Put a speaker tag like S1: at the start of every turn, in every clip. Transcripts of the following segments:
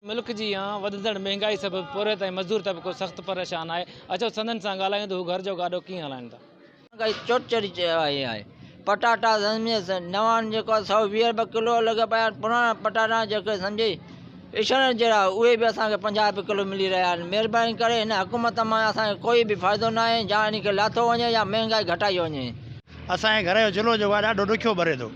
S1: ملڪ جي وڌندڙ مهنگائي سبب پورهيت ۽ مزدور طبقو سخت پريشان آهي، اچو سندن سان ڳالهايون ته هو گهر جو گاڏو ڪيئن هلائين ٿا.
S2: مهانگائي چوٽ چڙهي وئي آهي، پٽاٽا سمجهه نوان جيڪو 120 روپيا ڪلو لڳا پيا آهن، پراڻا پٽاٽا جيڪي سمجهي اشرن جهڙا اهي به اسان کي 50 روپيا ڪلو ملي رهيا آهن، مهرباني ڪري هن حڪومت مان اسان کي ڪوئي به فائدو ناهي يا ان کي لاٿو وڃي يا مهنگائي گهٽائي وڃي.
S3: اسان جي گهر جو چلهو جيڪو آهي ڏاڍو ڏکيو ٻري ٿو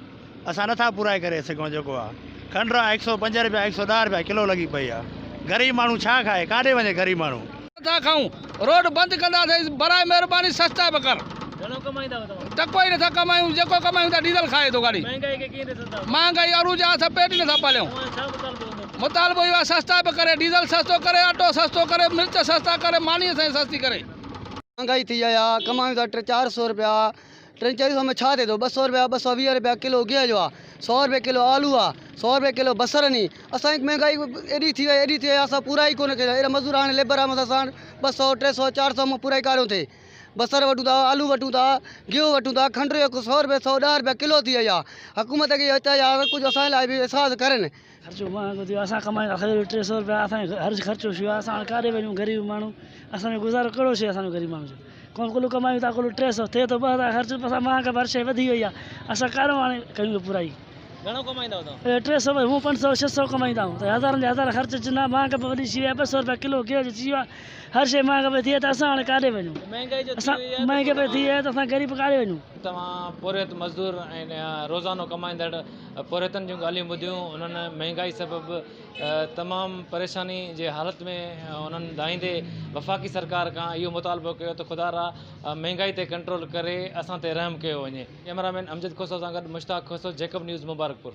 S3: اسان نٿا پورائي ڪري سگهون جيڪو آهي کنڊ آهي 105 رپيا 110 رپيا ڪلو لڳي پئي آهي غريب ماڻهو ڇا کائي ڪاڏي وڃي غريب ماڻهو.
S4: نٿا کائون روڊ بند ڪنداسين براء مهرباني سستا به ڪر.
S1: گهڻو ڪمائيندا آهيو توهان؟
S4: ٽڪو ئي نٿا ڪمايون جيڪو ڪمايون ٿا ڊيزل کائي ٿو گاڏي.
S1: مهنگائي کي ڪيئن ڏسندا آهيو؟
S4: مهانگائي عروج آهي اسان پيٽ ئي نٿا پاليون.
S1: توهان جو ڇا مطالبو هوندو؟
S4: مطالبو اهو آهي سستا به ڪري ڊيزل سستو ڪري اٽو سستو ڪري مرچ سستا ڪري ماني اسان جي سستي ڪري.
S5: مهانگائي ٿي وئي آ ڪمايون ٿا ٽي 400 رپيا ٽن چئن سو ۾ ڇا ٿئي ٿو 200 رپيا 220 رپيا ڪلو گيهه جو آ 100 رپيا ڪلو آلو آ 100 رپيا ڪلو بصر ني اسان جي مهانگائي ايڏي ٿي وئي ايڏي ٿي وئي اسان پورا ئي ڪونه ڪيا ايڏا مزور هاڻي ليبر آ اسان 200 300 400 مان پورا ئي ڪاريون ٿئي بصر وٺون ٿا آلو وٺون ٿا گيهه وٺون ٿا کنڊ جو 100 رپيا 110 رپيا ڪلو ٿي وئي آ حڪومت کي اهو چاهي ڪجهه اسان لاء به احساس ڪرن.
S6: خرچو مهانگو ٿي ويو اسان ڪمايون ٿا خريد 300 روپيا اسان جو هر خرچو ٿي ويو اسان هاڻي ڪاڏي وڃون غريب ماڻهو اسان جو گذارو ڪهڙو شي اسان جو غريب ماڻهو جو ڪو ڪلو ڪمايون ٿا ڪلو 300 ٿئي ٿو 2000 خرچ اسان مهانگا هر شي وڌي وئي آهي اسان ڪاڏو هاڻي ڪيون پورائي.
S1: گهڻو ڪمائيندا آهيو توهان؟
S6: 300 ۾ هون 500 600 ڪمائيندا آهيون ته هزارن جا هزار خرچ اچن ها مهانگا به وڏي شي آهي 200 روپيا ڪلو گيهه جو ٿي ويو آهي هر شي مهانگا پئي ٿئي ته اسان هاڻي ڪاڏي وڃون
S1: مهانگائي جو ٿي
S6: اسان
S1: وئي آهي ته
S6: مهانگي پئي ٿئي ته اسان غريب ڪاڏي وڃون.
S1: توهان پورهيت مزدور ۽ روزانو ڪمائيندڙ پورهيتن جون ڳالهيون ٻڌيون انهن مهنگائي سبب تمام پريشاني جي حالت ۾ انهن دانهيندي وفاقي سرڪار کان اهو مطالبو ڪيو ته خدا را مهنگائي تي ڪنٽرول ڪري اسان تي رحم ڪيو وڃي ڪئميرا مين امجد کوسو سان گڏ مشتاق کوسو جيڪب نيوز مبارڪپور.